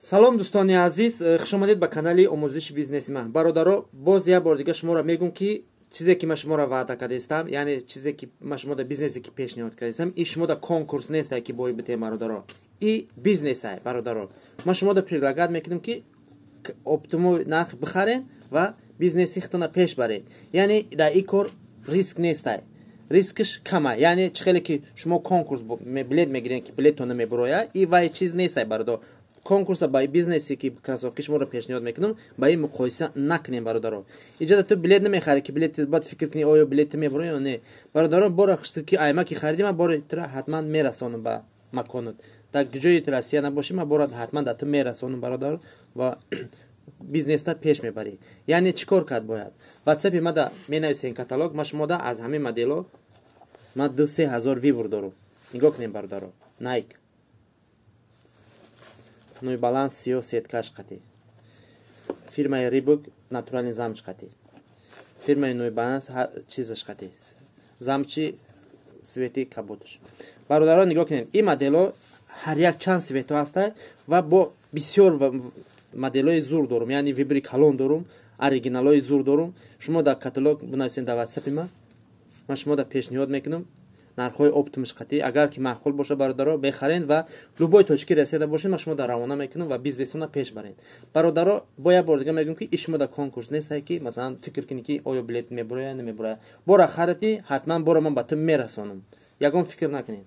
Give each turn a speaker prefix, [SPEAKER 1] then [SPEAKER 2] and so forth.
[SPEAKER 1] Салом, дӯстони азиз, хушомадед ба канали омӯзиши бизнеси ман. Бародаро, боз як бор дига шуморо мегӯм, ки чизе ки ман шуморо ваъда кардастам, яъне чизе ки ман шумо да бизнесе ки пешниҳод кардастам, и шумо да конкурс нестай, ки бой битем, бародаро, и бизнесай. Бародаро, ман шумо да предлагать мекунам, ки оптовый нарх бихарен ва бизнеси худтона пеш барен. Яъне дар ин кор риск нестай, рискш кама. Яъне чӣ хеле ки шумо конкурс билет мегирен, ки билеттона мебуроя, и вай чиз нестай, бародаро. Конкурса ба бизнесе ки кроссовки шуморо пешниҳод мекунам, ба ин муқоиса накунем, бародаро. Иҷода ту билет намехарӣ, ки билет бояд фикр кунӣ, оё билет мебуроя ё не. Бародаро, бора ки аймаки харидӣ, ман бори тура ҳатман мерасонам ба маконат. Дар ҷои Россия набошӣ, ман бора ҳатман дар ту мерасонам, бародаро, ва бизнеста пеш мебарӣ. Яъне чӣ кор кард бояд? Ватсапи мада менависен каталог, ма шумода аз ҳамин модело ман 2-3 ҳазор выбор дорам. Нигоҳ кунем, бародаро: Найк, New Balance, сиё, сеткаш қатӣ, фирмаи Рибок, натуральный замш қатӣ, фирмаи New Balance, чизаш қатӣ, замчи цвети каботш. Бародаро, нигоҳ кунед, ин модело ҳар як чанд цветҳо ҳаста ва бо бисёр моделҳои зур дорум, яъне выбори калон дорум, оригиналҳои зур дорум. Шумо дар каталог бинависед дар ватсапи ман, ман шумо дар пешниҳод мекунам нархҳои оптовыйш қатӣ. Агар ки маъқул боша, бародаро, мехарен ва любой точки Россияда бошед, ман шумо дар равона мекунам ва бизнесона пеш барен. Бародаро, бо як бор дига мегӯям, ки иш шумо дар конкурс нестай, ки масалан фикр кунӣ, ки оё билет мебуроя, намебуроя. Бора харадӣ, ҳатман бора ман ба ту мерасонам, ягон фикр накунед.